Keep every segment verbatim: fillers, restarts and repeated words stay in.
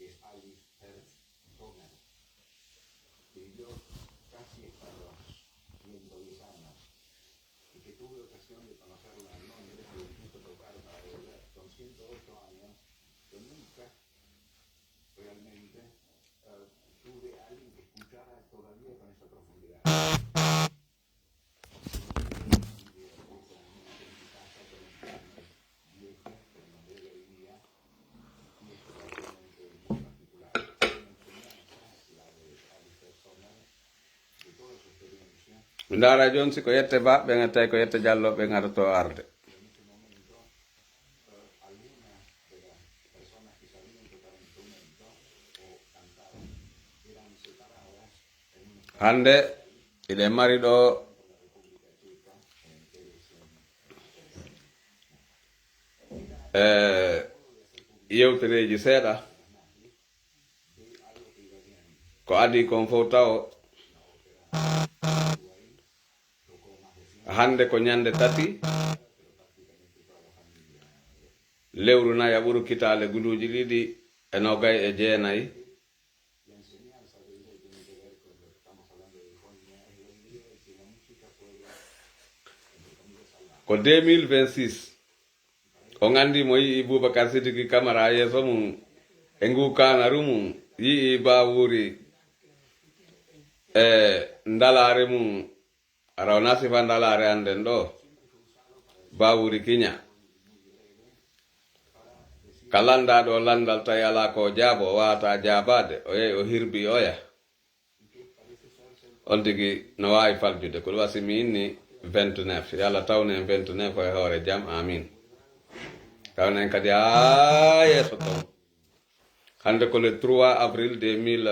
Es Alice Hertz Sommer, que vivió casi hasta los ciento diez años y que tuve ocasión de conocerla en Londres e incluso tocar para beber. Con ciento ocho años, yo nunca realmente eh, tuve a alguien que escuchara todavía con esa profundidad. Mi ndaara jooni si ko yette Ba ɓen e tawi ko yette Jallo ɓen adotoo arde. Hannde iɗen mari ɗo e yewtereeji seeɗa. Ko adii kon fof tawo hannde ko ñande tati lewru nayaɓuru kitaale guluuji ɗiɗi e noogay e jeenay. Ko deux mille vingt-six. On anndi mo yi'i Boubacar Sidiki Camara yeeso mum e ngu kaanaru mum, yi'i Bawuri e ndalaare mum, ara o nasifa ndalaare annden ɗo, Bawuri kiña. Ka lannda ɗo lanndal tawi alaa ko o jaabo, o waawata jaabaade, o yehi o hirbi oya. On tigi no waawi faljude, ko ɗum wasi mi inni vingt-neuf. Yo Allah tawnu en vingt-neuf o e hoore jam, amin. Tawnu en kadi haa yeeso toon. Hannde ko le trois avril deux mille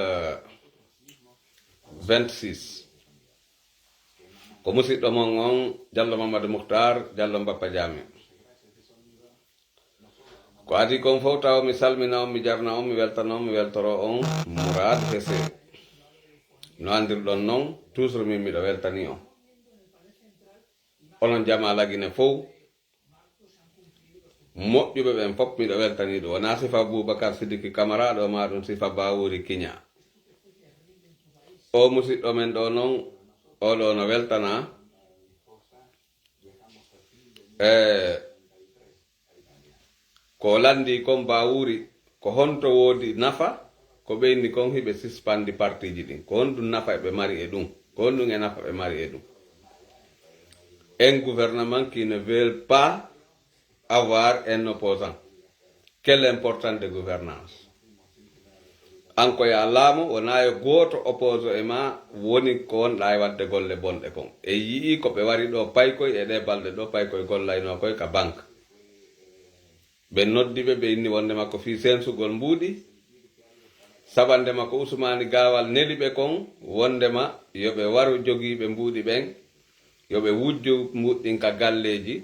vingt-six. Ko musiɗɗo mon on, Jallo Mamadou Mouhtar, Jallo Mbappa Jaame. Ko adii kon fof taw mi salmina on, mi jarna on, mi weltana on, mi weltoro on Mourad Hesse. No anndirɗon noon, toujours min miɗo weltani on. Onon jamaa Lagine fof, moƴƴuɓe ɓen fof miɗo weltani ɗum. Wonaa sifa Boubacar Sidiki Camara ɗo, maa ɗum sifa Bawuri Kiña. O musiɗɗo men ɗo noon, oɗo no weltana. E ko lanndii kon Bawuri, ko honto woodi nafa, ko ɓeyni kon hiɓe sispandi partiiji ɗin. Ko honɗum nafa eɓe mari e ɗum? Ko honɗum e nafa ɓe mari e ɗum? Un gouvernement qui ne veut pas avoir un opposant. Quelle importante gouvernance? An ko yaa laamu, wonaa yo gooto opposant e ma woni ko wonɗaa e waɗde golle bonɗe kon. E yi'ii ko ɓe wari ɗo paykoy e ɗee balɗe ɗo paykoy gollaynoo koy ka banque. Ɓe noddi ɓe, ɓe inni wonndema ko fii sensugol mbuuɗi. Sabannde ma ko Usmaani Gaawal neli ɓe kon, wonndema yo ɓe waru jogiiɓe mbuuɗi ɓen, yo ɓe wujju mbuuɗi ɗin ka galleeji,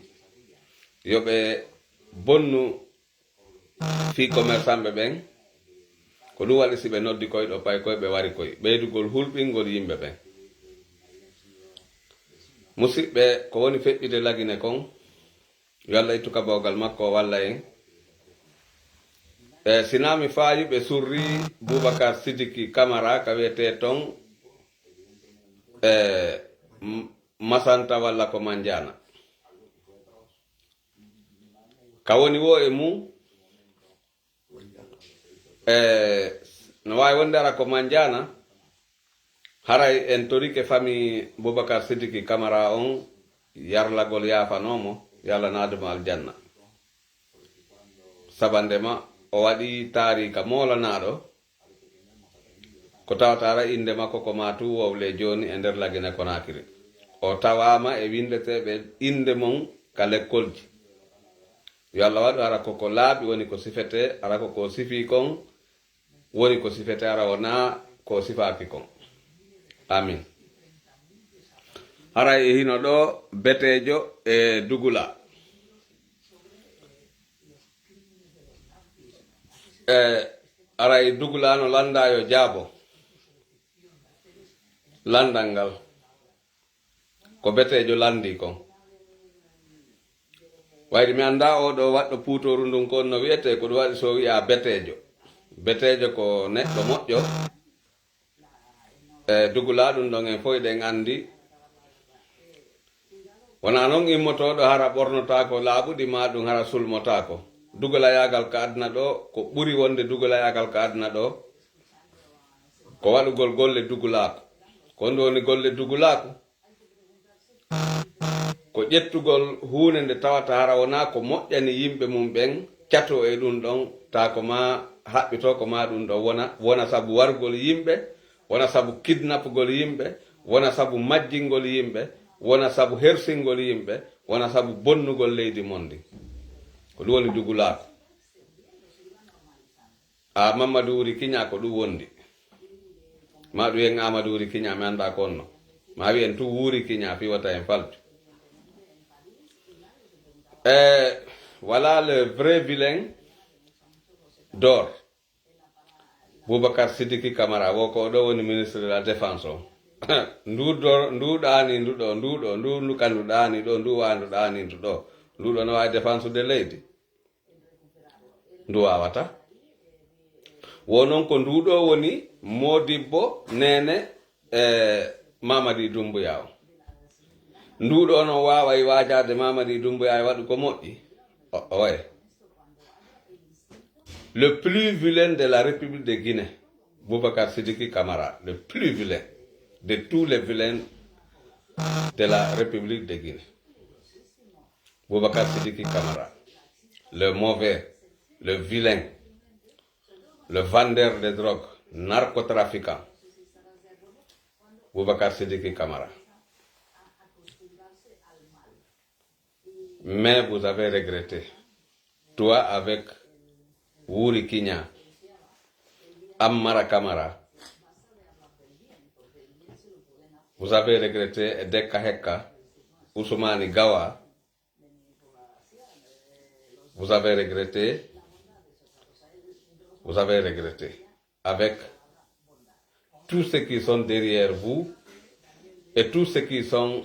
yo ɓe bonnu fii commerçantɓe ɓen. Ko ɗum waɗi si ɓe noddi koy ɗo paykoy ɓe wari koy, ɓeydugol hulɓingol yimɓe ɓen. Musiɓɓe, ko woni feƴƴude Lagine kon, yo Allah ittu kabawgal makko o walla en. E, sinaa mi faayu ɓe surri Boubacar Sidiki Camara ka wiyetee ton, e, M-, Masanta walla ko Mandiana. Ka woni wo e mum, e, no waawi wonde ara ko Mandiana, haray en torike famille Boubacar Sidiki Camara on yarlagol yaafanoo mo, yo Allah naadu mo aljanna. Sabannde ma o waɗii taariika moolanaaɗo, ko tawata ara innde makko ko Maatu Wowle jooni e nder Lagine Konakiri. O tawaama e winndeteeɓe innde mum ka lekkolji. Yo Allah waɗu ara ko ko laaɓi woni ko sifetee, ara ko ko sifii kon woni ko sifetee, ara wonaa ko sifaaki kon. Amin. Haray e hino ɗo beteejo e dugula. E aray dugula no lannda yo jaabo lanndal ngal. Ko beteejo lanndii kon. Wayde mi anndaa oo ɗoo waɗɗo puutooru ndun kon no wi'etee, ko ɗum waɗi so wi'aa beteejo. beteejo ko neɗɗo moƴƴo. E dugulaa ɗum ɗon en fof eɗen anndi. Wonaa noon immotooɗo hara ɓornotaako laaɓuɗi maa ɗum hara sulmotaako. Dugulayaagal ka aduna ɗo, ko ɓuri wonde dugulayaagal ka aduna ɗo, ko waɗugol golle dugulaaku. Ko honɗum woni golle dugulaaku? Ko ƴettugol huunde nde tawata hara wonaa ko moƴƴani yimɓe mum ɓen, catoo e ɗum ɗon, taa ko maa haɓɓitoo, ko maa ɗum ɗon wona, wona sabu wargol yimɓe, wona sabu kidnapugol yimɓe, wona sabu majjingol yimɓe, wona sabu hersingol yimɓe, wona sabu bonnugol leydi mon ndin. Ko ɗum woni dugulaaku. A Mamadou Wuri Kiña ko ɗum wondi. Ma ɗum en Amadou Wuri Kiña, mi anndaa ko honno. Ma wiyen tout Wuri Kiña fii wata en faltu. E, voilà le vrai vilain d'or. Boubacar Sidiki Camara, wo ko ɗo woni ministre de la défense o. Ndu do, ndu ɗaani ndu ɗo, ndu ɗo, ndu, ndu ka ndu ɗaani ɗo, ndu wa ndu ɗaani ndu ɗo. Ndu ɗo no waawi défense de leydi. Ndu waawata. Wo noon ko ndu ɗo woni modibbo neene e Mamadi Doumbouya o. Ndu ɗo no waaway waajaade Mamadi Doumbouya e waɗu ko moƴƴi. O, oye. Le plus vilain de la République de Guinée, Boubacar Sidiki Camara, le plus vilain de tous les vilains de la République de Guinée. Boubacar Sidiki Camara, le mauvais, le vilain, le vendeur de drogue, narcotrafiquant, Boubacar Sidiki Camara. Mais vous avez regretté. Toi avec Wuri Kiña, Ammara Camara. Vous avez regretté Dekka Hekka, Ousmane Gawa. Vous avez regretté. Vous avez regretté. Avec tous ceux qui sont derrière vous et tous ceux qui sont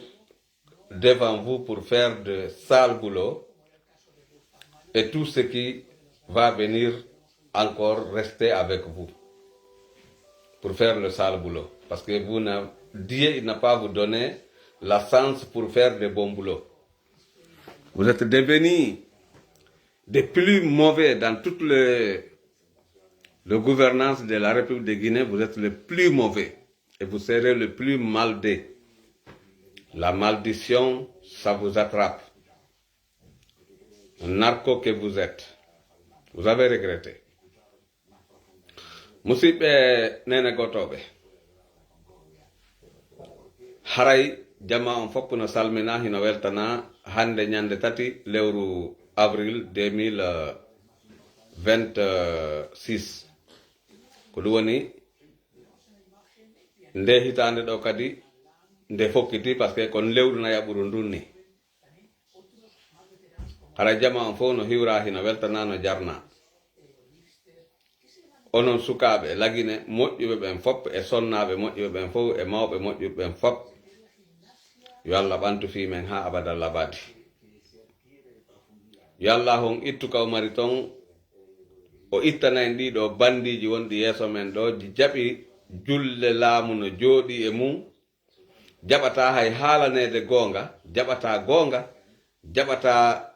devant vous pour faire de sales boulots et tout ce qui va venir encore rester avec vous pour faire le sale boulot. Parce que vous n'a, Dieu n'a pas vous donné la chance pour faire de bons boulots. Vous êtes devenus des plus mauvais dans toute le, le gouvernance de la République de Guinée. Vous êtes le plus mauvais et vous serez le plus maldé. La malédiction, ça vous attrape. Narco que vous êtes. Vous avez regretté. Musidɓe neene gotooɓe, haray jama on fof no salmina, hino weltana hannde ñande tati lewru avril deux mille vingt-six. Ko ɗum woni nde hitaande ɗo kadi nde fokkiti, parce que kon lewru na yaɓuru ndun ni. Hara jama on fof no hiwra, hino weltana, no jarna. Onon sukaaɓe Lagine moƴƴuɓe ɓen fof, e sonnaaɓe moƴƴuɓe ɓen fof, e mawɓe moƴƴuɓe ɓen fof, yo Allah ɓantu fii men haa abada labadi. Yo Allah on ittu ka o mari ton, o ittana en ɗii ɗoo bandiiji wonɗi yeeso men ɗoo, jaɓi julle laamu no jooɗii e mum, jaɓataa hay haalaneede goonga, jaɓataa goonga, jaɓataa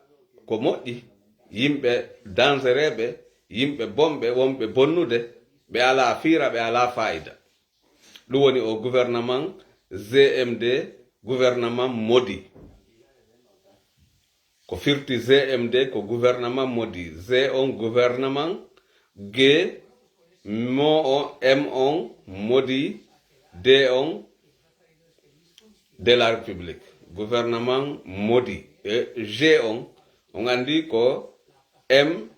ko moƴƴi, yimɓe dansereeɓe, yimɓe bonɓe, wonɓe bonnude, ɓe alaa fiira, ɓe alaa faayida. Ɗum woni o gouvernement G M D, gouvernement maudit. Ko firti G M D ko gouvernement maudit. G on gouvernement, G mo o, M on maudit, D on de la République. Gouvernement maudit. E G on, on anndi ko M,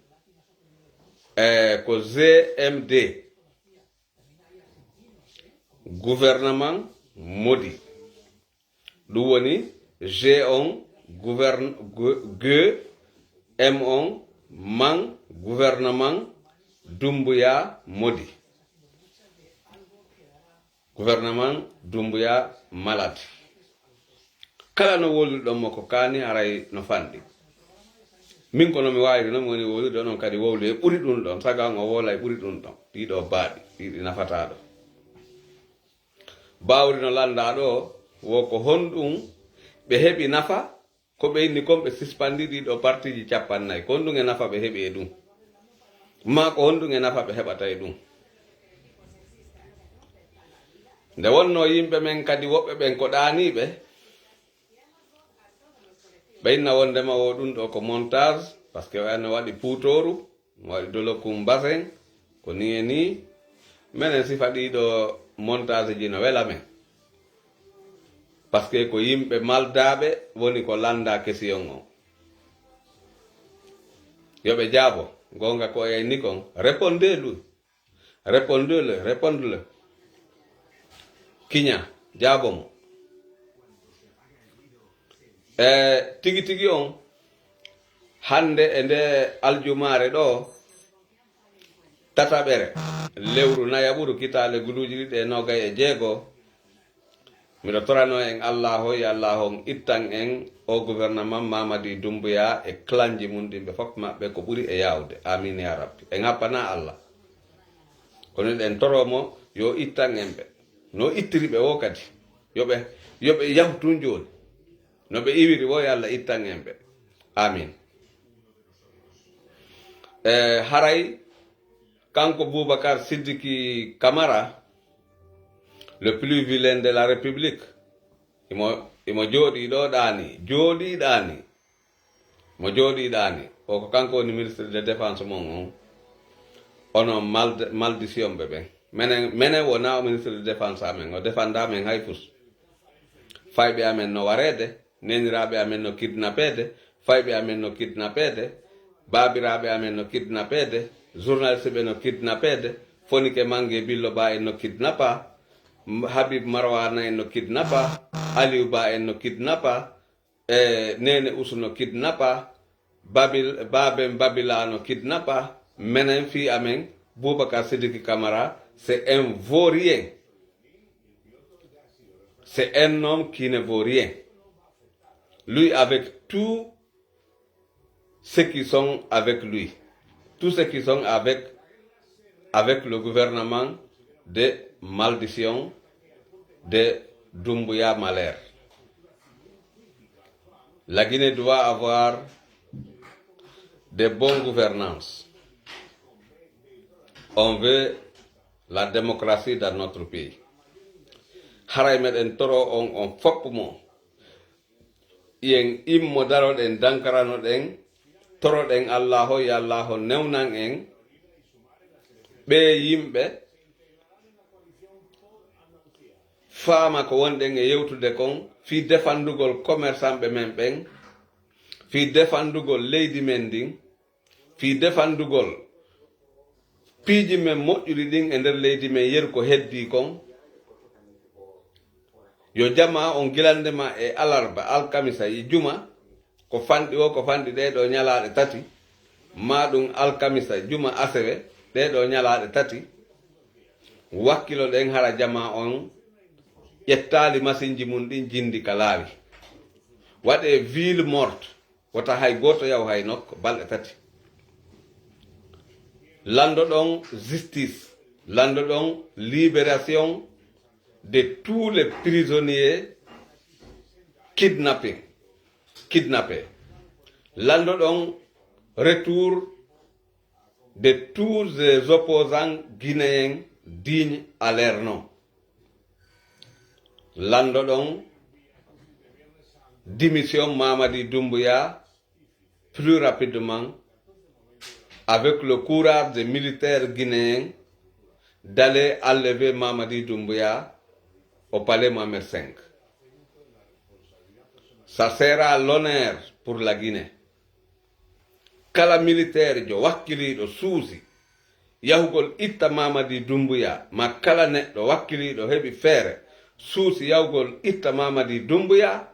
eh, ko G M D. Gouvernement maudit. Ɗum woni G on gouverne-, gu-, G M on man gouvernement Doumbouya maudit. Gouvernement Doumbouya malade. Kala no wowluɗon mo ko kaani, haray no fanɗi. Min ko no mi waawiri, no mi woni wowlude, onon kadi wowlu e ɓuri ɗum ɗon. Saga on o wowla e ɓuri ɗum ɗon. Ɗiɗo baaɗi, ɗiɗi nafataa ɗo. Bawri no lanndaa ɗo, wo ko honɗum ɓe heɓi nafa, ko ɓe inni kon ɓe sispandi ɗiɗo partiji cappannayi. Ko honɗum e nafa ɓe heɓi e ɗum? Maa ko honɗum e nafa ɓe heɓata e ɗum? Nde wonno yimɓe men kadi woɓɓe ɓen ko ɗaaniiɓe, ɓe inna wondema wo ɗum ɗo ko montage, parce que o no waɗi puutooru, mo waɗi dolokum basen, ko ni e ni. Menen sifa ɗiɗo montage ji no wela men. Parce que ko yimɓe maldaaɓe woni ko lanndaa question on. Yo ɓe jaabo, goonga ko e ni kon, répondez-lui. Répondez-le, répondez-le. Kiña, jaabo mo. E tigi tigi on, hannde e nde aljumaare ɗo, tataɓere, lewru nayaɓuru, kitaale guluuji ɗiɗi e noogay e jeego, miɗo torano en Allah, hoy Allah on ittan en o gouvernement Mamadi Doumbouya e clanji mum ɗin ɓe fof maɓɓe ko ɓuri e yaawde. Amin ya Rabbi. En happana Allah. Kono eɗen toro mo yo ittan en ɓe. No ittiri ɓe wo kadi. Yo ɓe, yo ɓe yahu tun jooni. No ɓe iwiri wo, yo Allah ittan en ɓe. Amin. E haray kanko Boubacar Sidiki Camara, le plus vilain de la République, imo, imo jooɗii ɗo ɗaani, jooɗii ɗaani, mo jooɗii ɗaani. O ko kanko woni ministre de défense mon on. Ono malde-, maldition ɓe ɓen. Menen, menen wona o ministre de défense amen, o défenda men hay fus. Fayɓe amen no wareede, neeniraaɓe amen no kidnapeede, fayɓe amen no kidnapeede, baabiraaɓe amen no kidnapeede, journaliste ɓe no kidnapeede, Fonike Mange Billo Ba en no kidnapa, M-, Habib Marwana en no kidnapa, Aliou Ba en no kidnapa, e Nene Usu no kidnapa, Babil, Baben Babila no kidnapa, menen fii amen, Boubacar Sidiki Camara, c'est un vaurien. C'est un homme qui ne vaut rien. Lui, avec tous ceux qui sont avec lui, tous ceux qui sont avec, avec le gouvernement de maldition de Doumbouya Malher. La Guinée doit avoir de bonnes gouvernances. On veut la démocratie dans notre pays. Haray meɗen toro on, on fof mo. Yen immo daroɗen, dankaranoɗen, toroɗen Allaahu, yo Allaahu newnan en ɓee yimɓe, faama ko wonɗen e yewtude kon fii defandugol commerçantɓe men ɓen, fii defandugol leydi men ndin, fii defandugol piiji men moƴƴuɗi ɗin e nder leydi men, yeru ko heddii kon. Yo jamaa on gilande ma e alarba, alkamisa e juma, ko fanɗi o, ko fanɗi ɗee ɗoo ñalaaɗe tati, maa ɗum alkamisa, juma, asewe, ɗee ɗoo ñalaaɗe tati, wakkiloɗen hara jamaa on ƴettaali masinji mum ɗin, jinndi ka laawi. Waɗee ville morte. Wota hay gooto yaw hay nokko, balɗe tati. Lanndo ɗon justice, lanndo ɗon libération de tous les prisonniers kidnappés, kidnappés. Lanndo ɗon retour de tous les opposants guinéens dignes à leur nom. Lanndo ɗon démission Mamadi Doumbouya plus rapidement, avec le courage des militaires guinéens d'aller enlever Mamadi Doumbouya au palais Mohamed cinq. Ça sera l'honneur pour la Guinée. Kala militaire jo wakkiliiɗo suusi yahugol itta Mamadi Doumbouya, ma kala neɗɗo wakkiliiɗo heɓi feere suusi yahugol itta Mamadi Doumbouya,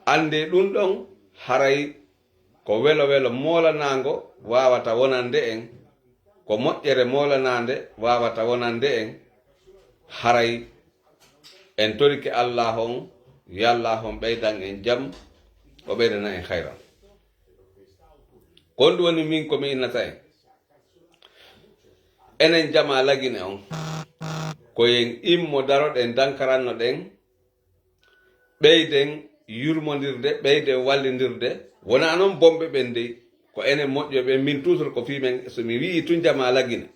anndee ɗum ɗon haray ko welo welo moolanaango waawata wonande en, ko moƴƴere moolanaande waawata wonande en, haray en torike Allah on, yo Allah on ɓeydan en jam, o ɓeydana en hayran. Ko honɗum woni min ko mi innata en? Enen jamaa Lagine on, ko en immo daroɗen, dankarannoɗen, ɓeyden yurmondirde, ɓeyden wallindirde. Wonaa non bonɓe ɓen dey, ko enen moƴƴuɓe ɓen. Min toujours ko fii men, so mi wi'i tun jamaa Lagine,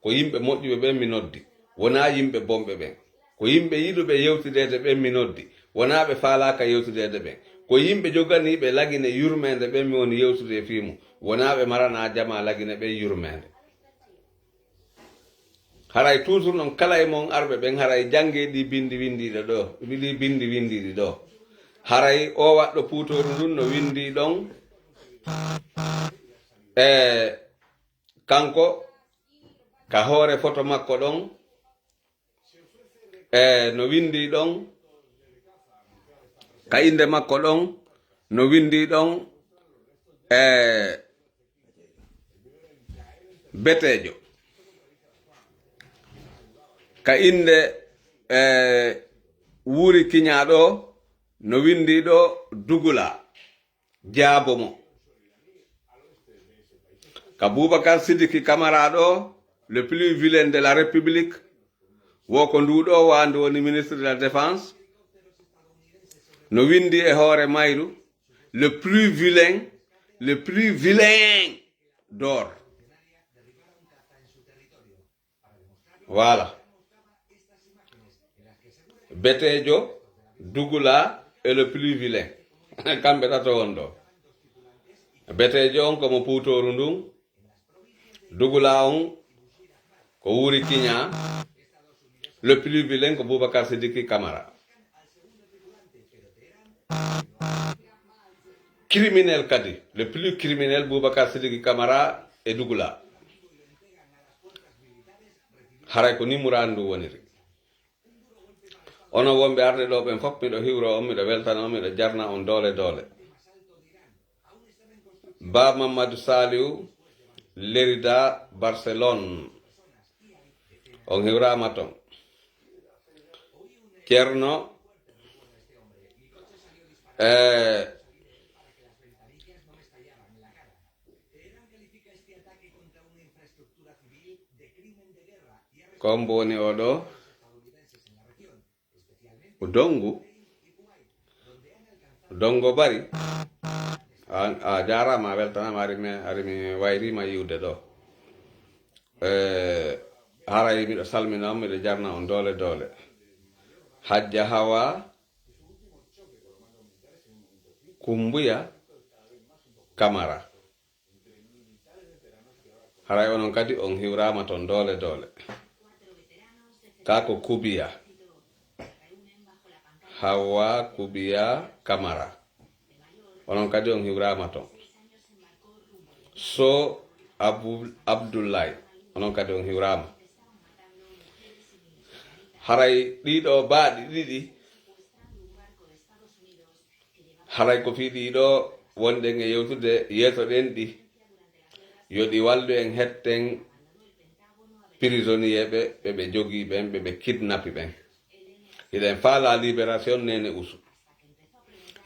ko yimɓe moƴƴuɓe ɓen mi noddi, wonaa yimɓe bonɓe ɓen. Ko yimɓe yiɗuɓe yewtideede ɓen mi noddi, wonaa ɓe faalaaka yewtideede ɓen. Ko yimɓe joganiiɓe Lagine yurmeende ɓen mi woni yewtude e fii mun, wonaa ɓe maranaa jamaa Lagine ɓen yurmeende. Haray toujours non kala e mon arɓe ɓen, haray janngee ɗii binndi winndiiɗo ɗoo, ɗii binndi winndiiɗi ɗoo. Haray oo waɗɗo puutooru ndun no winndii ɗon, e kanko ka hoore foto makko ɗon, e no winndii ɗon, ka innde makko ɗon, no winndii ɗon, e Beteejo. Ka innde, e, Wuuri Kiñaa ɗoo, no winndii ɗoo Dugula, jaabo mo. Ka Boubacar Sidiki Camara ɗoo, le plus vilain de la République, wo ko nduu ɗoo waandu woni ministre de la Défense, no winndii e hoore mayru, le plus vilain, le plus vilain d'or. Voilà. Beteejo, Dugula et le plus vilain. Kamɓe tato won ɗoo. Beteejo on ko mo puutooru ndun. Dugula on ko Wuuri Kiñaa. Le plus vilain ko Boubacar Sidiki Camara. Criminel kadi, le plus criminel Boubacar Sidiki Camara e Dugula. Haray ko ni muraadu ndu woniri. Onon wonɓe arde ɗoo ɓen fof, miɗo hiwroo on, miɗo weltana on, miɗo jarna on doole doole. Ba Mamadou Saliou, Lérida, Barcelone. On hiwraama ton. Ceerno, eh, ko hombo woni oo ɗoo? Ko Dongu. Dongo Bari. A, a jaaraama, a weltanaama, ari mi, ari mi wayriima yiwde ɗoo. Eh, haray miɗo salmina on, miɗo jarna on doole doole. Hajja Hawa Kumbuya Kamara. Haray onon kadi on hiwraama ton doole doole. Kaa ko Kubiya. Hawa Kubiya Kamara. Onon kadi on hiwraama ton. So Abu Abdullahi. Onon kadi on hiwraama. Haray ɗiɗo baaɗi ɗiɗi. Haray ko fii ɗii ɗoo wonɗen e yewtude, yeesoɗen ɗi. Yo ɗi wallu en hetten prisonnier ɓe, ɓe ɓe jogii ɓen, ɓe ɓe kidnapi ɓen. Hiɗen faalaa libération Neene Usu.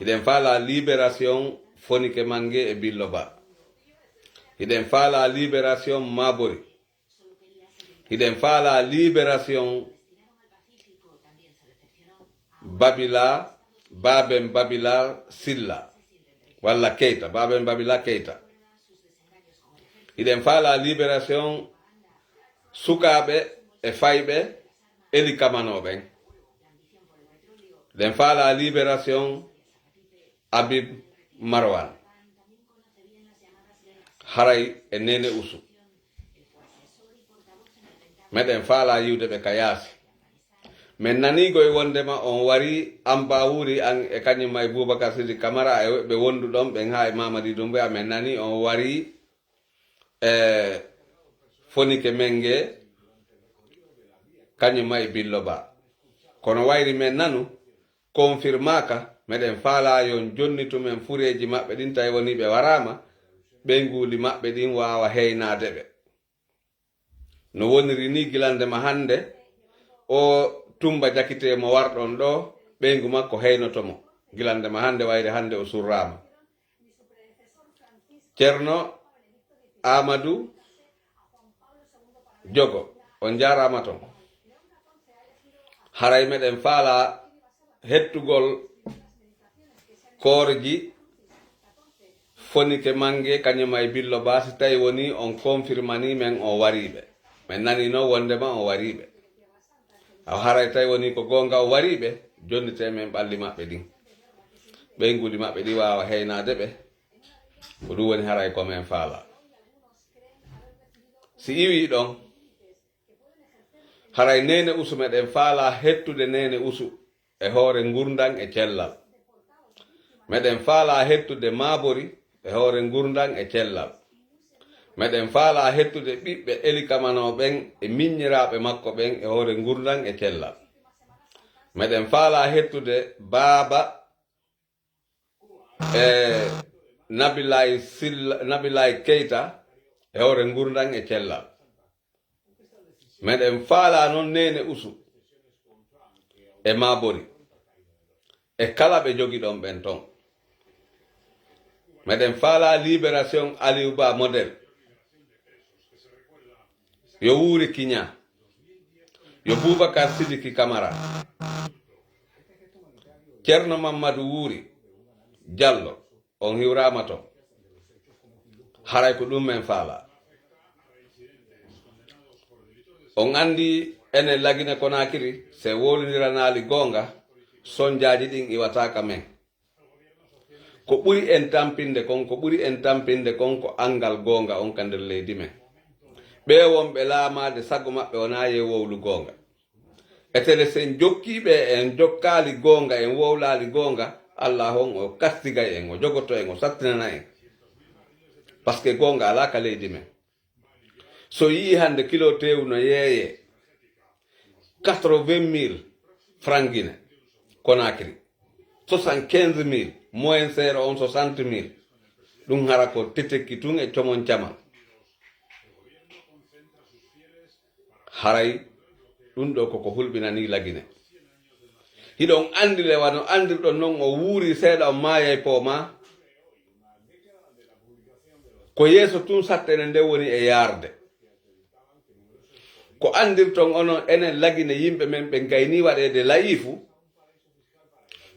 Hiɗen faalaa libération Fonike Mange e Billo Ba. Hiɗen faalaa libération Mabori. Hiɗen faalaa libération Babila, Baben Babila Silla, walla Keita, Baben Babila Keita. Hiɗen faalaa libération sukaaɓe e fayɓe Eli Kamano ɓen. Hiɗen faalaa libération Habib Marwan. Haray e Neene Usu. Meɗen faalaa yiwde ɓe ka yaasi. Men nanii koy wondema on warii Amba Wuuri an e kañum e Boubacar Sidiki Camara e woɓɓe wonduɗon ɓen haa e Mamadi Doumbouya. Men nanii on warii e Fonike Menge kañum e Billo Ba. Kono wayri men nanu, konfirmaaka, meɗen faalaa yo on jonnitu men fureeji maɓɓe ɗin, tawi wonii ɓe waraama, ɓeynguuli maɓɓe ɗin waawa heynaade ɓe. No woniri nii, gila ndema hannde, oo Tumba Jakite mo warɗon ɗoo, ɓeyngu makko heynoto mo. Gila ndema hannde, wayri hannde o surraama. Ceerno, Amadou Jogo, on njaaraama toon. Haray meɗen faalaa hettugol koorji Fonike Mange, kañum e Billo Ba, si tawi woni on konfirmanii men on wariiɓe. Men nanii noon wonndema on wariiɓe. Awa haray tawi woni ko goonga on wariiɓe, jonnitee men ɓalli maɓɓe ɗin. Ɓeynguuli maɓɓe ɗi waawa heynaade ɓe. Ko ɗum woni haray ko men faalaa. Si iwii ɗon, haray Neene Usu meɗen faalaa hettude Neene Usu e hoore ngurndan e cellal. Meɗen faalaa hettude Maabori e hoore ngurndan e cellal. Meɗen faalaa hettude ɓiɓɓe Eli Kamano ɓen e miññiraaɓe makko ɓen e hoore ngurndan e cellal. Meɗen faalaa hettude Baaba e Nabilay Silla, Nabilay Keita e hoore ngurndan e cellal. Meɗen faalaa noon Neene Usu e Maabori e kala ɓe jogi ɗon ɓen toon. Meɗen faalaa libération Aliou Ba modèle. Yo wuuri Kiña. Yo Boubacar Sidiki Kamara. Ceerno Mammadu wuuri. Jallo, on hiwraama toon. Haray ko ɗum men faalaa. On anndi enen Lagine Konakiri, se wowlindiranaali goonga, sonjaaji ɗin iwataa ka men. Ko ɓuri en tampinde kon, ko ɓuri en tampinde kon ko anngal goonga on ka nder leydi men. Ɓee wonɓe laamaade sago maɓɓe wonaa yo wowlu goonga. E tele sen jokkii ɓe, en jokkaali goonga, en wowlaali goonga, Allah on o kastigay en, o jogoto en, o sattinana en. Parce que goonga alaa ka leydi men. So yii hannde kilo teewu no yeeyee quatre-vingt mille francs Guinée Conakry, soixante-quinze mille, moyen seeɗa on soixante mille, ɗum hara ko tetekki tun e comon camal. Haray ɗum ɗo koko hulɓinanii Lagine. Hiɗon anndi le wano anndirɗon non o wuuri seeɗa on maayay poomaa. Ko yeeso tun satte enen nden woni e yaarde. Ko anndirton onon enen Lagine yimɓe men ɓe gaynii waɗeede layifu,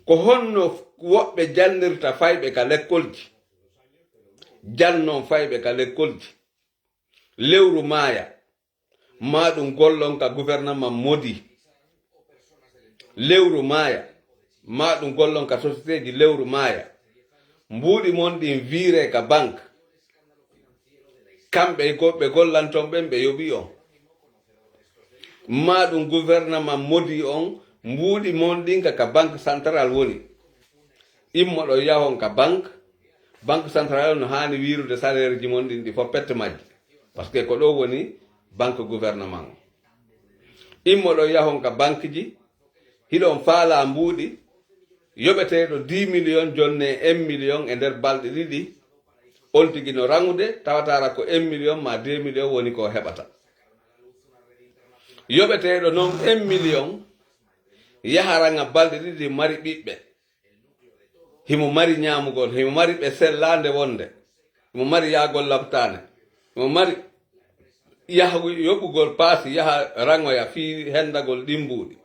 ko honno woɓɓe jannirta fayɓe ka lekkolji, jannon fayɓe ka lekkolji, lewru maaya, maa ɗum gollon ka gouvernement Modi, lewru maaya, maa ɗum gollon ka société ji lewru maaya, mbuuɗi mon ɗin viire ka banque, kamɓe go-, ɓe gollanton ɓen ɓe yoɓi on. Maa ɗum gouvernement Modi on, mbuuɗi mon ɗin ka, ka banque centrale woni. Immoɗon yahon ka banque, banque centrale no haani wiirude salaire ji mon ɗin ɗi fof pette majji. Parce que ko ɗo woni banque gouvernement on. Immoɗon yahon ka banque ji, hiɗon faalaa mbuuɗi, yoɓeteeɗo dix millions jonne un million e nder balɗe ɗiɗi, on tigi no raŋude, tawataara ko un million maa deux millions woni ko heɓata. Yoɓeteeɗo non un million, yaha raŋa balɗe ɗiɗi mari ɓiɓɓe. Himo mari ñaamugol, himo mari ɓe sellaande wonde, himo mari yahgol laptaane, himo mari yaha yoɓugol paasi, yaha raŋoya fii hendagol ɗin mbuuɗi.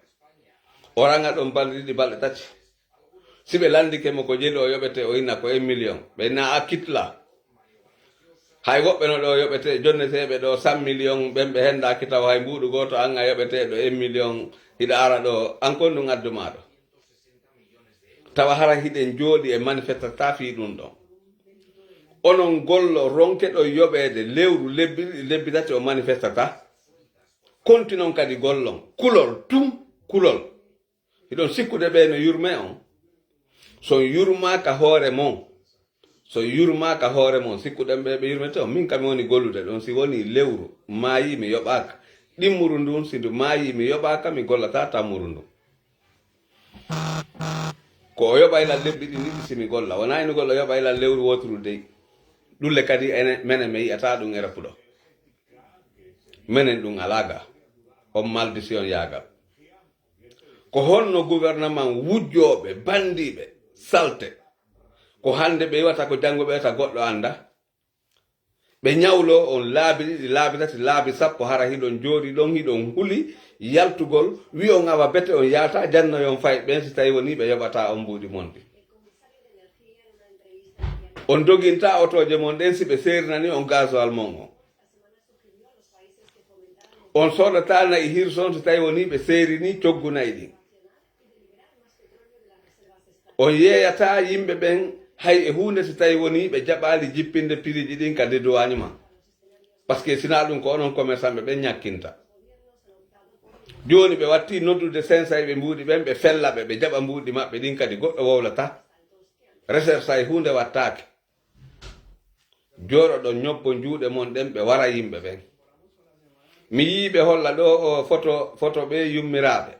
O raŋa ɗon balɗe ɗiɗi, balɗe tati. Si ɓe lanndike mo ko jeli o yoɓete, o inna ko un million. Ɓe inna a kitla. Hay woɓɓe no ɗo yoɓete, jonneteeɓe ɗo cent million, ɓen ɓe henndaaki taw hay mbuuɗu gooto, an a yoɓeteeɗo un million, hiɗa ara ɗo, an kon ɗum addu maa ɗo. Tawa hara hiɗen jooɗi e manifestata fii ɗum ɗon. Onon gollo ronke ɗo yoɓeede lewru, lebbi ɗiɗi, lebbi tati o manifestata. Kontinon kadi gollon, kulol, tum, kulol. Hiɗon sikkude ɓe no yurme on? So on yurmaaka hoore mon, so on yurmaaka hoore mon, sikkuɗen ɓe ɓe yurmete on? Min kam mi woni gollude ɗon, si woni lewru maayi mi yoɓaaka. Ɗimmuru ndun, si ndu maayi mi yoɓaaka, mi gollata tammuru ndun. Ko o yoɓay lan lebbi ɗin ɗiɗi si mi golla. Wonaa ino golla o yoɓay lan lewru wooturu dey. Ɗulle kadi ene, menen mi yi'ata ɗum e rapuɗo. Menen ɗum alaa ga. On maldition yaagal. Ko honno gouvernement wujjooɓe, bandiiɓe, salte? Ko hannde ɓe iwata, ko janngo ɓe iwata, goɗɗo annda. Ɓe ñawlo on laabi ɗiɗi, laabi tati, laabi sappo, hara hiɗon jooɗi ɗon, hiɗon huli yaltugol, wi'on awa bete on yaata, jannoyon fay ɓen si tawi wonii ɓe yoɓata on mbuuɗi mon ɗin. On doginta otooje mon ɗen si ɓe seerinani on gasoil mon on. On soodata na'i hirson si tawi wonii ɓe seerini coggu na'i ɗin. On yeeyata yimɓe ɓen hay e huunde si tawi wonii ɓe jaɓaali jippinde piriiji ɗin ka dédouanement. Parce que sinaa ɗum ko onon commerçant ɓe ɓen ñakkinta. Jooni ɓe watti noddude sensay ɓe mbuuɗi ɓen, ɓe fella ɓe, ɓe jaɓa mbuuɗi maɓɓe ɗin kadi goɗɗo wowlata. Recherche hay huunde wattaake. Jooɗoɗon ñobbo juuɗe mon ɗen ɓe wara yimɓe ɓen. Mi yii ɓe holla ɗo o foto, foto ɓe yummiraaɓe.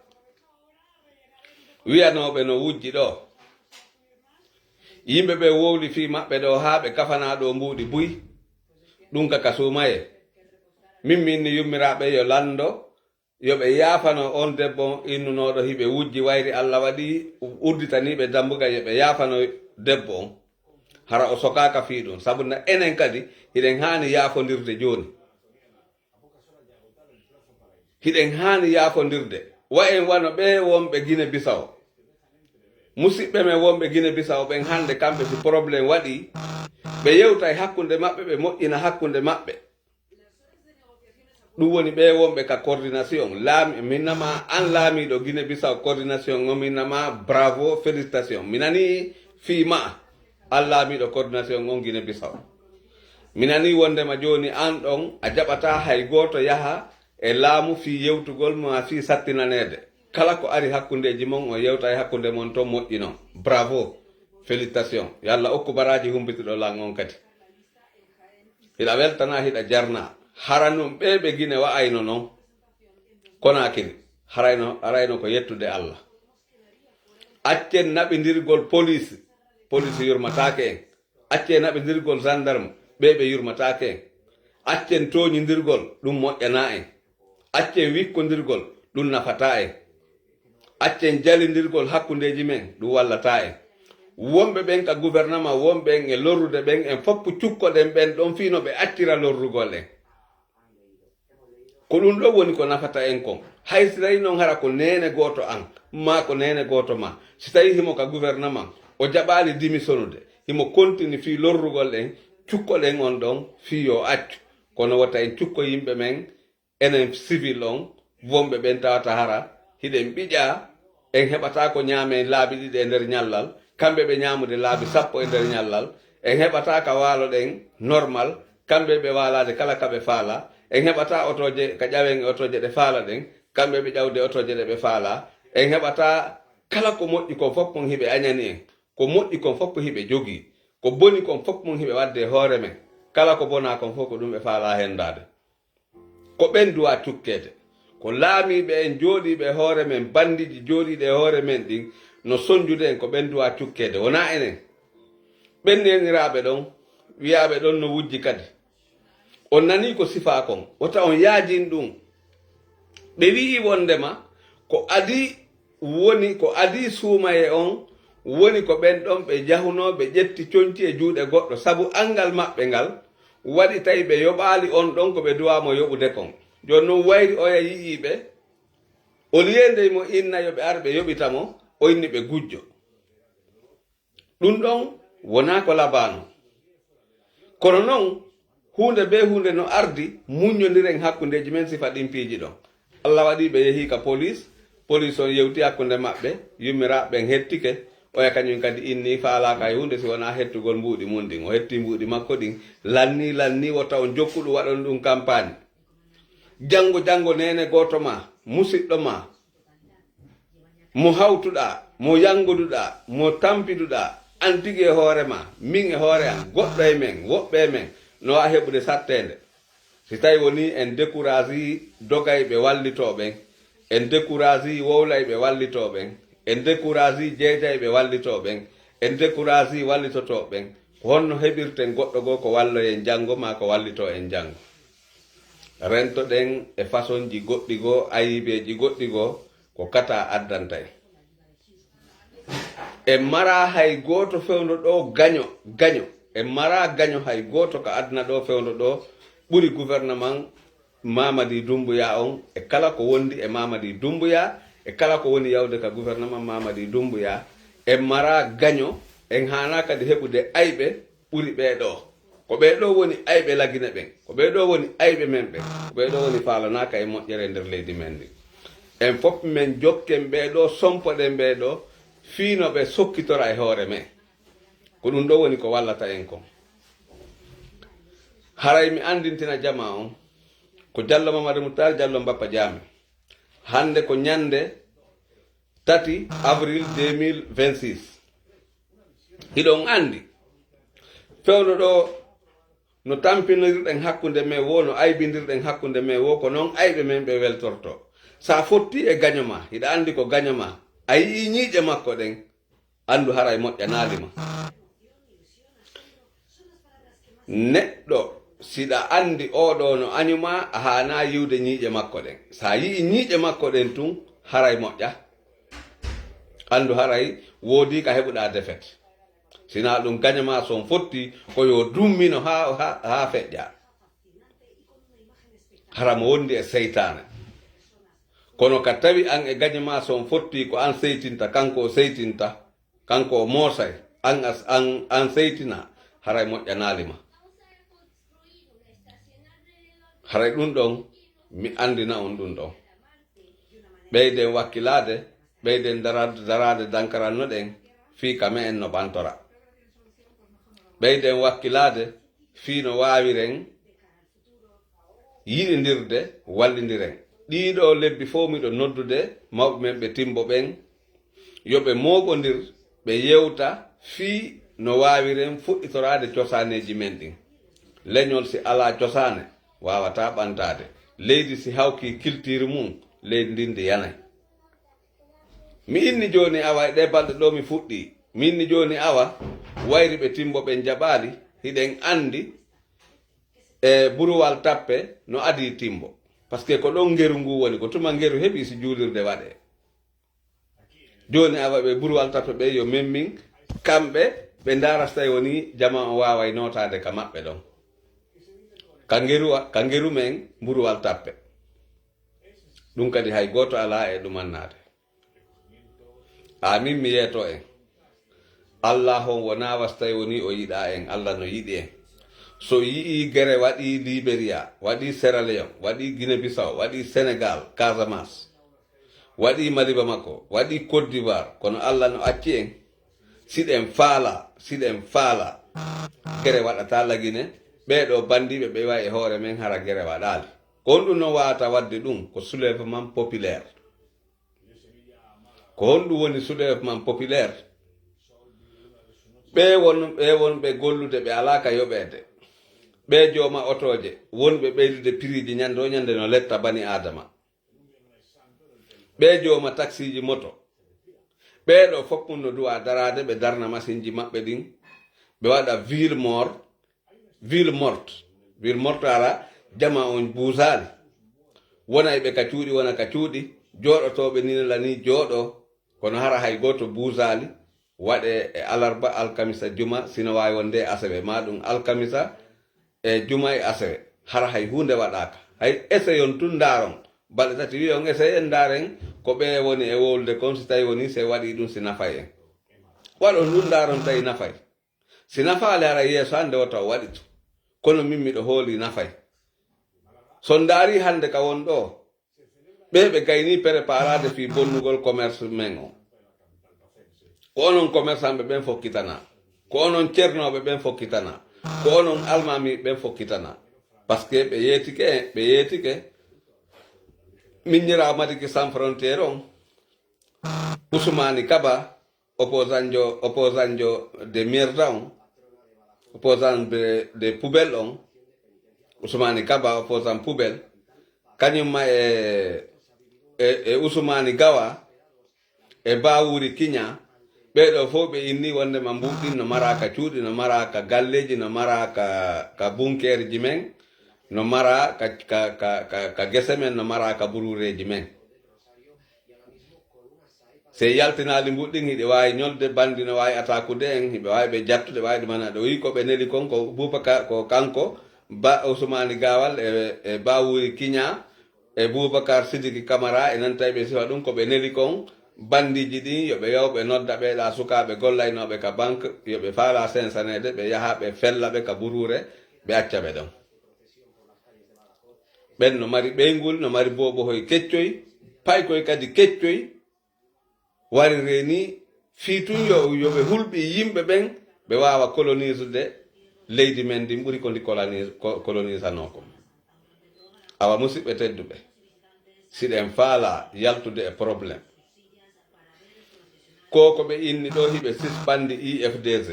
Wi'anooɓe no wujji ɗo. Yimɓe ɓe wowli fii maɓɓe ɗo haa ɓe kafanaa ɗo mbuuɗi buy. Ɗum ka ka suumayee. Min mi inni yummiraaɓe yo lanndo, yo ɓe yaafano on debbo innunooɗo hiɓe wujji wayri Alla waɗi urditaniiɓe dambugal, yo ɓe yaafano debbo on. Hara o sokaaka fii ɗum. Sabu na enen kadi hiɗen haani yaafondirde jooni. Hiɗen haani yaafondirde. Wa'en wano ɓe wonɓe Gine Bisaw. Musiɓɓe men wonɓe Gine Bisaw ɓen hannde kamɓe si problème waɗi, ɓe yewtay hakkunde maɓɓe, ɓe moƴƴina hakkunde maɓɓe. Ɗum woni ɓe wonɓe ka coordination. Laami, mi nama an laamiiɗo Gine Bisaw coordination on, mi nama bravo, félicitation. Mi nani fii ma an laamiiɗo coordination on Gine Bisaw. Mi nani wondema jooni an ɗon a jaɓata hay gooto yaha e laamu fii yewtugol ma fii sattinaneede. Kala ko ari hakkundeeji mon, on yewta e hakkunde mon ton moƴƴinon. Bravo, félicitation. Yo Alla okku baraaji humbitiɗo lan on kadi. Hiɗa weltana, hiɗa jarna. Hara nun ɓe ɓe Gine wa'ayno non. Konaakiri, harayno, harayno ko yettude Alla. Accen naɓindirgol police, police yurmataake en. Accen naɓindirgol gendarme, ɓe ɓe yurmataake en. Accen tooñindirgol, ɗum moƴƴanaa en. Accen wikkondirgol, ɗum nafataa en. Accen jalindirgol hakkundeeji men, ɗum wallataa en. Wonɓe ɓen ka gouvernement, wonɓe en e lorrude ɓen, en foppu cukkoɗen ɓen ɗon fii no ɓe accira lorrugol en. Ko ɗum ɗon woni ko nafata en kon. Hay si tawi non hara ko neene gooto an, maa ko neene gooto ma, si tawi himo ka gouvernement, o jaɓaali dimisonude, himo kontini fii lorrugol en, cukkoɗen on ɗon fii yo accu. Kono wota en cukko yimɓe men, enen civil on, wonɓe ɓen tawata hara hiɗen ɓiƴaa, en heɓataa ko ñaamen laabi ɗiɗi e nder ñallal, kamɓe ɓe ñaamude laabi sappo e nder ñallal, en heɓataa ka waaloɗen normal, kamɓe ɓe waalaade kala ka ɓe faala, en heɓataa otooje ka ƴawen e otooje ɗe faala ɗen, kamɓe ɓe ƴawde otooje ɗe ɓe faala, en heɓataa kala ko moƴƴi kon fof kon hiɓe añani en, ko moƴƴi kon fof ko hiɓe jogii, ko boni kon fof kon hiɓe waɗde e hoore men, kala ko bonaa kon fof ko ɗum ɓe faalaa henndaade. Ko ɓen duwaa cukkeede. Ko laamiiɓe en jooɗiiɓe e hoore men, banndiiji jooɗiiɗi e hoore men ɗin no sonjude en, ko ɓen duwaa cukkeede, wonaa enen. Ɓen neeniraaɓe ɗon, wiyaaɓe ɗon no wujji kadi. On nanii ko sifaa kon, wota on yaajin ɗum. Ɓe wi'i wonndema ko adii woni ko adii suumaye on woni ko ɓen ɗon ɓe jahunoo ɓe ƴetti conci e juuɗe goɗɗo, sabu anngal maɓɓe ngal waɗi tawi ɓe yoɓaali on ɗon ko ɓe duwaa mo yoɓude kon. Jooni non wayri oya yi'ii ɓe, o liye ndey mo inna yo ɓe ar ɓe yoɓita mo, o inni ɓe gujjo. Ɗum ɗon wonaa ko labaano. Kono non, huunde bee huunde no ardi, muññondiren hakkundeeji men sifa ɗin piiji ɗon. Allah waɗi ɓe yehi ka police, police on yewti hakkunde maɓɓe, yummiraaɓe ɓen hettike, oya kañum kadi inni faalaaka e huunde si wonaa hettugol mbuuɗi mun ɗin. O hetti mbuuɗi makko ɗin, lanni, lanni, wota on jokku ɗum, waɗon ɗum kampaañ. Janngo, janngo, neene gooto ma, musiɗɗo ma, mo hawtuɗaa, mo yannguduɗaa, mo tampiduɗaa, an tigi e hoore ma, min e hoore am, goɗɗo e men, woɓɓe e men, no waawi heɓude satteende. Si tawi woni en découragii dogayɓe wallitoo ɓen, en découragii wowlayɓe wallitoo ɓen, en découragii jeejayɓe wallitoo ɓen, en découragii wallitotoo ɓen, ko honno heɓirten goɗɗo goo ko walloyen janngo maa ko wallitoo en janngo? Rentoɗen e fasonji goɗɗi goo, ayibeeji goɗɗi goo, ko kata addanta en. En maraa hay gooto fewndo ɗoo gaño, gaño, En maraa gaño hay gooto ka aduna ɗoo, fewndo ɗoo, ɓuri gouvernement Mamadi Doumbouya on, e kala ko wondi e Mamadi Doumbouya, e kala ko woni yawde ka gouvernement Mamadi Doumbouya. En maraa gaño, en haanaa kadi heɓude ayɓe ɓuri ɓee ɗoo. Ko ɓee ɗoo woni ayɓe Lagine ɓen, ko ɓee ɗoo woni ayɓe men ɓen, ko ɓee ɗoo woni faalanaaka e moƴƴere e nder leydi men ndin. En fof men jokken ɓee ɗoo, sompoɗen ɓee ɗoo, fii no ɓe sokkitora e hoore men. Ko ɗum ɗoo woni ko wallata en kon. Haray mi anndintina jamaa on, ko Jallo Mamadou Moutar Jallo Mbappa Jaame. Hannde ko ñannde tati avril deux mille vingt-six. Hiɗon anndi, fewndo ɗoo, no tampinirɗen hakkunde men woo, no aybindirɗen hakkunde men woo, ko non ayɓe men ɓe weltortoo. Sa fotti e gaño maa, hiɗa anndi ko gaño maa, a yi'ii ñiiƴe makko ɗen, anndu haray moƴƴanaali ma. Neɗɗo, siɗa anndi oo ɗoo no añu maa, a haanaa yi'ude ñiiƴe makko ɗen. Sa yi'ii ñiiƴe makko ɗen tun, haray moƴƴa. Anndu haray woodii ka heɓuɗaa defet. Sinaa ɗum gaño maa son fotti, ko yo dummino haa, haa, haa feƴƴa. Hara mo wondi e seytaane. Kono ka tawi an e gaño maa son fotti, ko an seytinta, kanko o seytinta, kanko o moosay, an as-, an, an seytina, haray moƴƴanaali ma. Haray ɗum ɗon, mi anndina on ɗum ɗon. Ɓeyden wakkilaade, ɓeyden dara-, daraade dankaranno ɗen, fii ka me'en no ɓantora. Ɓeyden wakkilaade, fii no waawiren yiɗindirde, wallindiren. Ɗii ɗoo lebbi fof miɗo noddude mawɓe men ɓe Timbo ɓen, yo ɓe mooɓondir, ɓe yewta fii no waawiren fuɗɗitoraade cosaaneeji men ɗin. Leñol si alaa cosaane, waawataa ɓantaade. Leydi si hawkii kiltiir mum, leydi ndin ndi yanay. Mi inni jooni awa e ɗee balɗe ɗoo mi fuɗɗii. Mi inni jooni awa, wayri ɓe Timbo ɓen jaɓaali, hiɗen anndi e Buruwal Tappe no adii Timbo. Parce que ko ɗon ngeru ngu woni, ko tuma ngeru heɓi si juulirde waɗee. Jooni awa ɓe Buruwal Tappe ɓe yo memmin, kamɓe ɓe ndaara so tawi woni jamaa on waaway nootaade ka maɓɓe ɗon. Ka ngeru, ka ngeru men Buruwal Tappe. Ɗum kadi hay gooto alaa e ɗum annaade. Amin mi yeeto en. Allah on wonaa was tawi woni o yiɗaa en, Allah no yiɗi en. So yi'ii gere waɗii Liberia, waɗii Sierra Leone, waɗii Guinée Bissau, waɗii Sénégal, Casamance, waɗii Mali Bamako, waɗii Côte d'Ivoire, kono Allah no acci en. Siɗen faala, siɗen faala, gere waɗataa Lagine, ɓee ɗoo banndiiɓe ɓe wayi e hoore men hara gere waɗaali. Ko honɗum no waawata waɗde ɗum? Ko soulèvement populaire. Ko honɗum woni soulèvement populaire? Ɓee won, ɓee wonɓe gollude, ɓe alaa ka yoɓeede. Ɓee jooma otooje, wonɓe ɓeydude piriiji ñande o ñande no letta bani Aadama. Ɓee jooma taksiiji moto. Ɓee ɗoo fof mum no duwaa daraade, ɓe darna masinji maɓɓe ɗin, ɓe waɗa ville mort, ville morte. Ville morte hara, jama on buusaali. Wonay ɓe ka cuuɗi, wona ka cuuɗi, jooɗotooɓe ni la ni jooɗoo, kono hara hay gooto buusaali, waɗee e alarba, alkamisa, juma, sino waawi wonde e asewe, maa ɗum alkamisa e juma e asewe, hara hay huunde waɗaaka. Hay eseyon tun ndaaron, balɗe tati wi'on eseyen ndaaren ko ɓe woni e wowlude kon, si tawi woni se waɗii ɗum si nafay en. Waɗon ɗum ndaaron tawi nafay. Si nafaali hara yeeso hannde wota o waɗitu. Kono min miɗo hooli nafay. So ndaari hannde ka won ɗoo, ɓee ɓe gaynii préparaade fii bonnugol commerce men on. Ko onon commerçant ɓe ɓen fokkitanaa. Ko onon cernooɓe ɓen fokkitanaa. Ko onon almaami ɓen fokkitanaa. Parce que ɓe yeetike, ɓe yeetike. Miñiraa Madiki Sans Frontière on, Usumani Kaba, opposant jo, opposant jo de merde on, opposant de, de poubelle on, Usumani Kaba, opposant poubelle, kañum ma e, e, e Usumani Gawa, e Bawuri Kiña, ɓee ɗoo fof ɓe inni wonde ma mbuuɗin no mara ka cuuɗi, no mara ka galleeji, no mara ka, ka bunkeerji men, no mara ka, ka, ka, ka, ka gese men, no mara ka buruureeji men. Si yaltinaali mbuɗɗin, hiɗe waawi ñolde banndi no waawi atakude en, hiɓe waawi ɓe jattude, waawi ɗum ana ɗo. O yii ko ɓe neli kon, ko Bubakar, ko kanko, Ba Usmaani Gaawal e, e Ba Wuri Kiña, e Bubakar Sidiki Kamara, e nanta e ɓe sifa ɗum, ko ɓe neli kon, banndiiji ɗin, yo ɓe yaw ɓe nodda ɓee ɗaa sukaaɓe gollaynooɓe ka banque, yo ɓe faalaa sensaneede, ɓe yaha ɓe fella ɓe ka buruure, ɓe acca ɓe ɗon. Ɓen no mari ɓeyngol, no mari boobohoy keccoy, paykoy kadi keccoy, wari reeni, fii tun yo, yo ɓe hulɓi yimɓe ɓen, ɓe waawa koloniisude leydi men ndin ɓuri ko ndi koloniis-, ko-, koloniisanoo kon. Awa, musiɓɓe tedduɓe, siɗen faalaa yaltude e problème, ko ko ɓe inni ɗoo, hiɓe sispandi I F D G.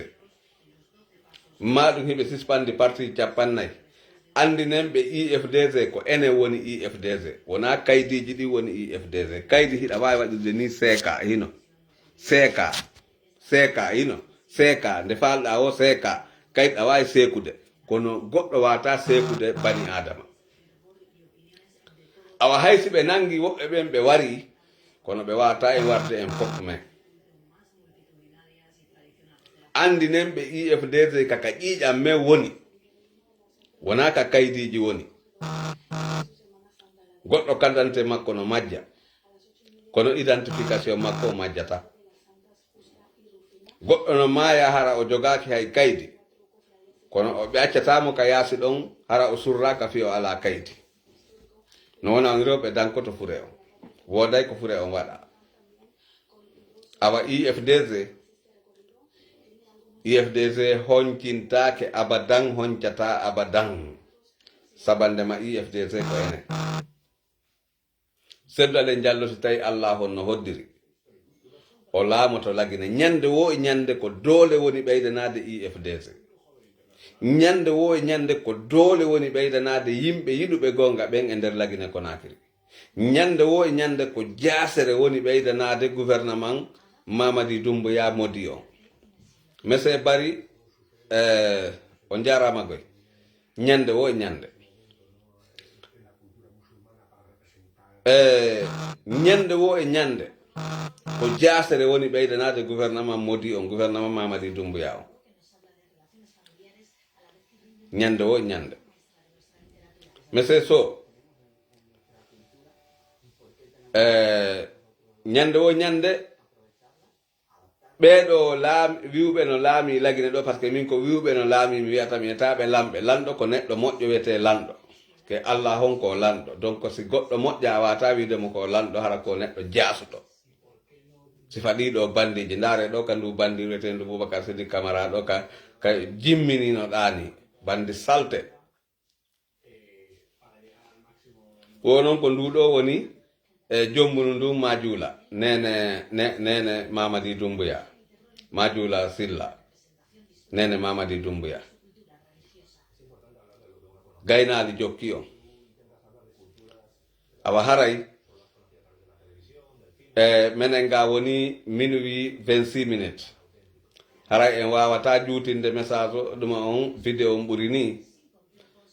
Maa ɗum hiɓe sispandi parti cappannayi. Anndinen ɓe I F D G ko enen woni I F D G. Wonaa kaydiiji ɗin woni I F D G. Kaydi hiɗa waawi waɗirde ni C K hino. C K. C K hino. C K. Nde faalɗaa o C K. Kaydi a waawi seekude. Kono goɗɗo waawataa seekude bani Aadama. Awa hay si ɓe nangi woɓɓe ɓen ɓe wari, kono ɓe waawataa e warde en fof men. Anndinen ɓe I F D G ka, ka ƴiiƴam men woni. Wonaa ka kaydiiji woni. Goɗɗo carte d'identité makko no majja. Kono identification makko majjataa. Goɗɗo no maaya hara o jogaaki hay kaydi. Kono o ɓe accataa mo ka yaasi ɗon hara o surraaka fii o alaa kaydi. No wona on rewɓe dankoto fure on. Wooday ko fure on waɗa. Awa I F D G, I F D G honcintaake abadan, honcataa abadan. Sabande ma I F D G ko enen. Seddo ale njallo si tawi Allah on no hoddiri. O laamoto Lagine. Ñande wo e ñande ko doole woni ɓeydanaade I F D G. Ñande wo e ñande ko doole woni ɓeydanaade yimɓe yiɗuɓe goonga ɓen e nder Lagine Konaakiri. Ñande wo e ñande ko jaasere woni ɓeydanaade gouvernement Mamadi Doumbouya Modi on. Monsieur Barry, eh, on jaaraama goy. Ñande wo e ñande. Eh, ñande wo e ñande. Ko jaasere woni ɓeydanaade gouvernement Modi on, gouvernement Mamadi Doumbouya on. Ñande wo e ñande. Monsieur Sow, eh, ñande wo e ñande, ɓee ɗoo laam-, wi'uɓe no laami Lagine ɗoo, parce que min ko wi'uɓe no laami, mi wi'ata, mi wi'ata ɓe lamɓe. Lanɗo ko neɗɗo moƴƴo, wiyetee lanɗo. Ke Allah on ko lanɗo. Donc, si goɗɗo moƴƴa, a waawataa wi'ude mo ko lanɗo, hara ko neɗɗo jaasuɗo. Si faɗii ɗoo bandiiji, ndaare ɗoo ka ndu bandi wiyeteendu Boubacar Sidiki Camara ɗoo ka, ka jimminino ɗaani. Bandi salte. Wo non ko ndu ɗoo woni e jombunu ndu Majuula, neene, ne-, neene Mamadi Doumbouya. Majuula Silla, neene Mamadi Doumbouya. Gaynaali jokki on. Awa haray, e, menen ga woni minuit vingt-six minutes. Haray en waawataa juutinde message o, ɗuma on vidéo on ɓuri ni.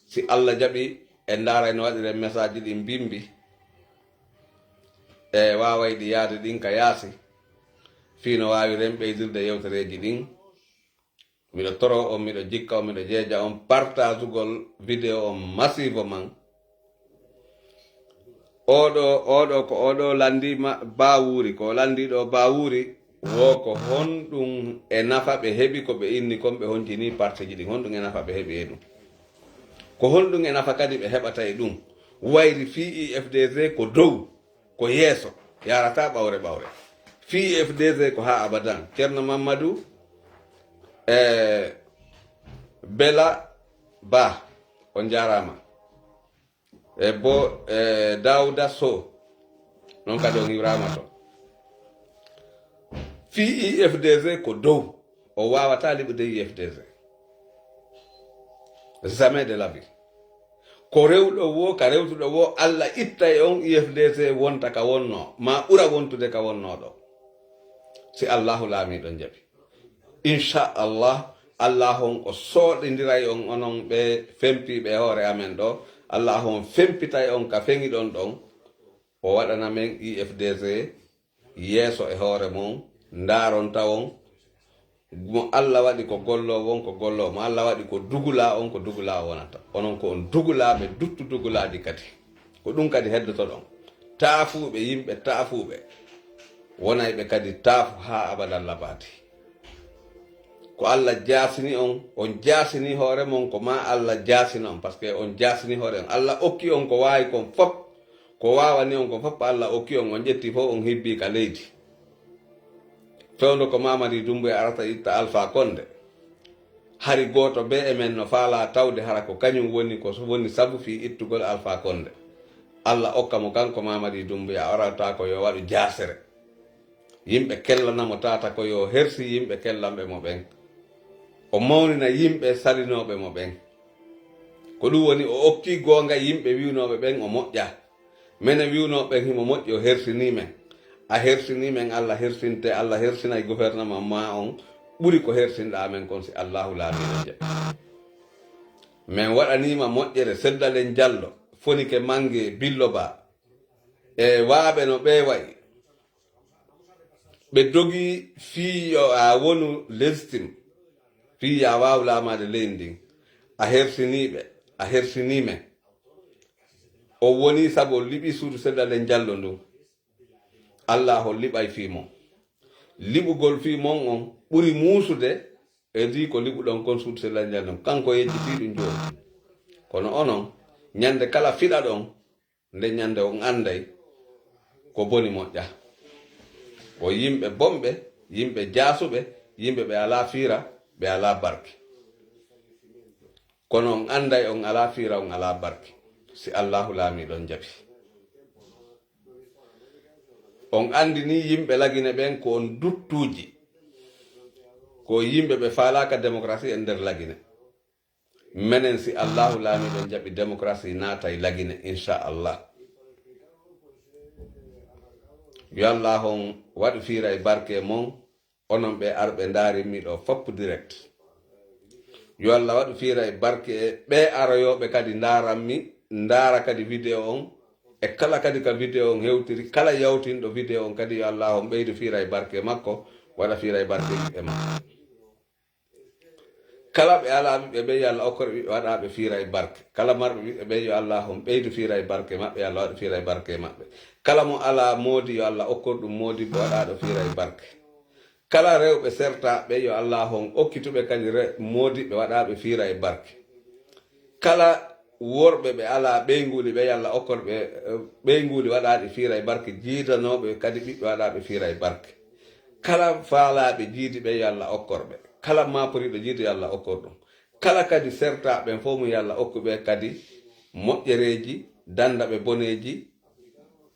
Si Allah jaɓi, en ndaaray no waɗiren message ɗin bimbi. E waaway ɗi yaade ɗin ka yaasi. Fii no waawiren ɓeydirde yewtereeji ɗin. Miɗo toro on, miɗo jikka on, miɗo jeeja on partageugol vidéo on massivement. Oɗo, oɗo ko oɗo landi ma-, Bawuri, ko landi ɗo Bawuri, wo ko honɗum e nafa ɓe heɓi ko ɓe inni kon, ɓe honcini partiji ɗin? Honɗum e nafa ɓe heɓi e ɗum? Ko honɗum e nafa kadi ɓe heɓata e ɗum? Wayri fii I F D G ko dow, ko yeeso, yarata ɓawre ɓawre. Fii I F D G ko haa abadan. Ceerno Mammadu, e Bela Ba, on jaaraama. E bo, e Daouda Sow, non kadi on hiwraama to. Fii I F D G ko dow, o waawataa liɓude I F D G. Jamais de la vie. Ko rewɗo wo, ka rewtuɗo wo, Allah ittay on I F D G wonta ka wonno, ma ɓura wontude ka wonno ɗo. Si Allahu laamiɗo jaɓi. Inchallah, Allah on o sooɗindiray on, onon ɓe fempiiɓe e hoore amen ɗo. Allah on fempitay on ka feŋiɗon ɗon. O waɗana men I F D G yeeso e hoore mon, ndaaron tawon mo Allah waɗi ko golloowo on, ko golloowo mo Allah waɗi ko dugulaa on, ko dugulaa o wonata. Onon ko on dugulaaɓe, duttu dugulaaji kadi. Ko ɗum kadi heddotoɗon. Taafuuɓe, yimɓe taafuuɓe. Wonayɓe kadi taafu haa abadan labadi. Ko Allah jaasini on, on jaasini hoore mon, ko ma Allah jaasina on, parce que on jaasini hoore on. Allah okki on ko waawi kon fop, ko waawani on kon fop, Allah okki on, on ƴetti fof, on hibbi ka leydi. Fewndo ko Mamadi Doumbouya arata itta Alpha Condé. Hari gooto bee e men no faalaa tawde hara ko kañum woni ko woni sabu fii ittugol Alpha Condé. Allah okka mo kanko Mamadi Doumbouya, o arata ko yo waɗu jaasere. Yimɓe kellana mo tata ko yo hersi yimɓe kellanɓe mo ɓen. O mawnina yimɓe salinooɓe mo ɓen. Ko ɗum woni o okki goonga yimɓe wiwnooɓe ɓen o moƴƴa. Menen wiwnooɓe ɓen himo moƴƴi o hersinii men. A hersinii men, Allah hersinte, Allah hersinay gouvernement ma on ɓuri ko hersinɗaa men kon si Allahu laamiiɗo jaɓi. Men waɗaniima moƴƴere Seddalen Jallo, Fonike Mange, Billo Ba. E waaɓe no ɓee wayi. Ɓe dogi fii yo a wonu légitime, fii yo a waaw laamaade leydi ndin. A hersinii ɓe, a hersinii men. O woni sabu o liɓi suudu Seddalen Jallo ndun. Allah o liɓay fii mon. Liɓugol fii mon on ɓuri muusude e di ko liɓuɗon kon suudu Seddalen Jallo ndun. Kanko yejjitii ɗum jooni. Kono onon, ñande kala fiɗaɗon, nde ñande on anday ko boni moƴƴa. Ko yimɓe bonɓe, yimɓe jaasuɓe, yimɓe ɓe alaa fiira, ɓe alaa barke. Kono on anday on alaa fiira, on alaa barke. Si Allahu laamiiɗo on jaɓi. On andini yimɓe Lagine ɓen ko on duttuuji. Ko yimɓe ɓe faalaaka démocratie e nder Lagine. Menen si Allahu laamiiɗo jaɓi démocratie naatay Lagine, inchallah. Yo Allah on waɗu fiira e barke mon, onon ɓe arɓe ndaari mi ɗo fop direct. Yo Allah waɗu fiira e barke e ɓe aroyooɓe kadi ndaaran mi, ndaara kadi vidéo on, e kala kadi ka vidéo on hewtiri, kala yawtinɗo vidéo on kadi yo Allah on ɓeydu fiira e barke makko, waɗa fiira e barke e makko. Kala ɓe alaa ɓiɓɓe ɓe yo Allah okkor ɓiɓɓe waɗa ɓe fiira e barke. Kala marɓe ɓiɓɓe ɓe yo Allah on ɓeydu fiira e barke maɓɓe, yo Allah waɗu fiira e barke maɓɓe. Kala mo alaa moodi yo Allah okkor ɗum moodi ɓe waɗa ɗo fiira e barke. Kala rewɓe sertaaɓe yo Allah on okkituɓe kadi re-, moodi ɓe waɗa ɓe fiira e barke. Kala worɓe ɓe alaa ɓeynguuli ɓe yo Allah okkor ɓe, eh, ɓeynguuli waɗaaɗi fiira e barke, jiidanooɓe kadi ɓiɓɓe waɗaaɓe fiira e barke. Kala faalaaɓe jiidi ɓe yo Allah okkor ɓe. Kala maaporiiɗo jiidi yo Allah okkor ɗum. Kala kadi sertaaɓe ɓen fof mo yo Allah okku ɓe kadi moƴƴereeji, dannda ɓe boneeji.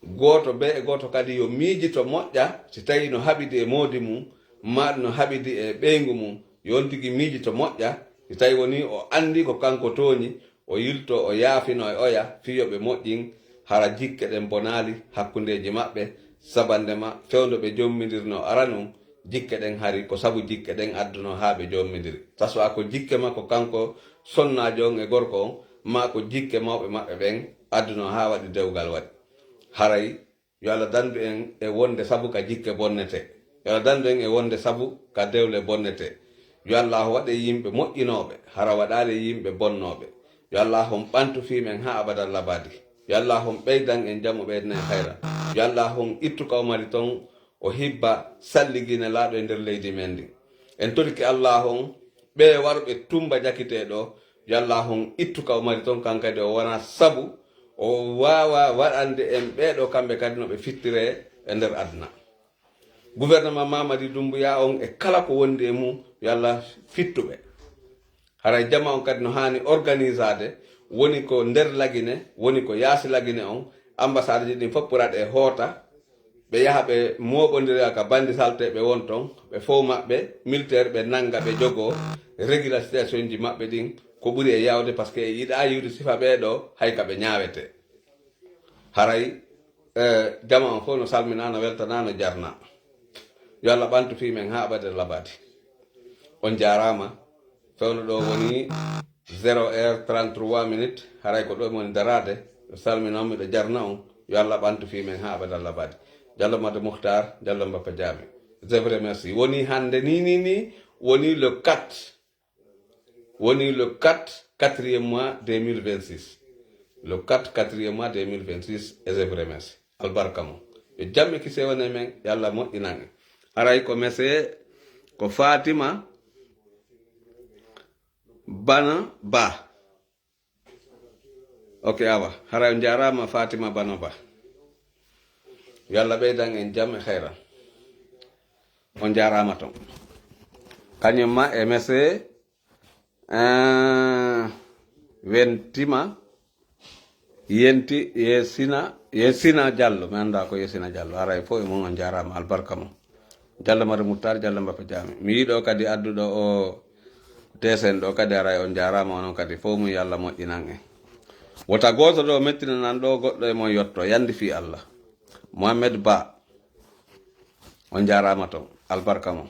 Gooto bee e gooto kadi yo miijito moƴƴa, si tawii no haɓidi e moodi mum, maa no haɓidi e ɓeyngu mum, yo on tigi miijito moƴƴa, si tawii wonii o anndi ko kanko tooñi, o yilto, o yaafino e oya, fii yo ɓe moƴƴin, hara jikke ɗen bonaali hakkundeeji maɓɓe, sabannde ma, fewndo ɓe jommindirnoo aranun, jikke ɗen hari ko sabu jikke ɗen addunoo haa ɓe jommindiri. Taswa ko jikke makko kanko sonnaajo on e gorko on, maa ko jikke mawɓe maɓɓe ɓen addunoo haa waɗi dewgal waɗi. Haray yo Allah dandu en e wonde sabu ka jikke bonnete. Yo Allah dandu en e wonde sabu ka dewle bonnete. Yo Allah waɗe yimɓe moƴƴinooɓe, hara waɗaali yimɓe bonnooɓe. Yo Allah on ɓantu fii men haa abadan labadi. Yo Allah on ɓeydan en jamu, ɓeydan en hayra. Yo Allah on ittu ka o mari ton, o hibba salligine laaɗo e nder leydi men ndin. En torike Allah on, ɓe warɓe tumba jakitee ɗo, yo Allah on ittu ka o mari ton, kan kadi o wona sabu o waawa waɗande en ɓee ɗo kamɓe kadi no ɓe fittire e nder aduna. Gouvernement Mamadi Doumbouya on e kala ko wondi e mum, yo Allah fittu ɓe. Haray jama on kadi no haani organisaade, woni ko nder Lagine, woni ko yaasi Lagine on, ambassade ji ɗin fof pour aɗa e hoota, ɓe yaha ɓe mooɓondira ka bandi salte ɓe won ton, ɓe fof maɓɓe, militaire ɓe nanga ɓe jogoo, régularisation ji maɓɓe ɗin, ko ɓuri e yaawde, parce que e yiɗaa yiwde sifa ɓee ɗo, hay ka ɓe ñaawete. Haray, eh, jama on fof no salminaa, no weltanaa, no jarnaa. Yo Allah ɓantu fii men haa abada labadi. On jaaraama. Fewndo ɗo woni zéro heure trente-trois minutes. Haray ko ɗo woni daraade. Salmina on, miɗo jarna on. Yo Allah ɓantu fii men haa abada labadi. Diallo Mado Muhtar, Diallo Mbapa Diame. Je vous remercie. Woni hannde ni, ni, ni, woni le quatre. Woni le quatre, quatrième mois deux mille vingt-six. Le quatre, quatrième mois deux mille vingt-six, et je vous remercie. Albarka mo. Yo jamme ki sewone men, Yalla moƴƴinan en. Aray ko mese, ko Fatima Bana Ba. Ok, awa. Haray on jaaraama Fatima Bano Ba. Yo Allah ɓeydan en jam e hayran. On jaaraama ton. Kañum ma e mese, eh, wentima, yenti, yesina, yesina Diallo. Mi annda ko yesina Diallo. Haray fof e mon on jaaraama, albarka mon. Diallo Mado Muhtar, Diallo Mbapa Diame. Mi yiɗo kadi adduɗo o desen ɗo kadi aray on jaaraama onon kadi fof mum yo Allah moƴƴinan en. Wota gooto ɗo mettina nan ɗo goɗɗo e mon yotto. Yandi fii Allah. Mohamed Ba. On jaaraama ton. Albarka mon.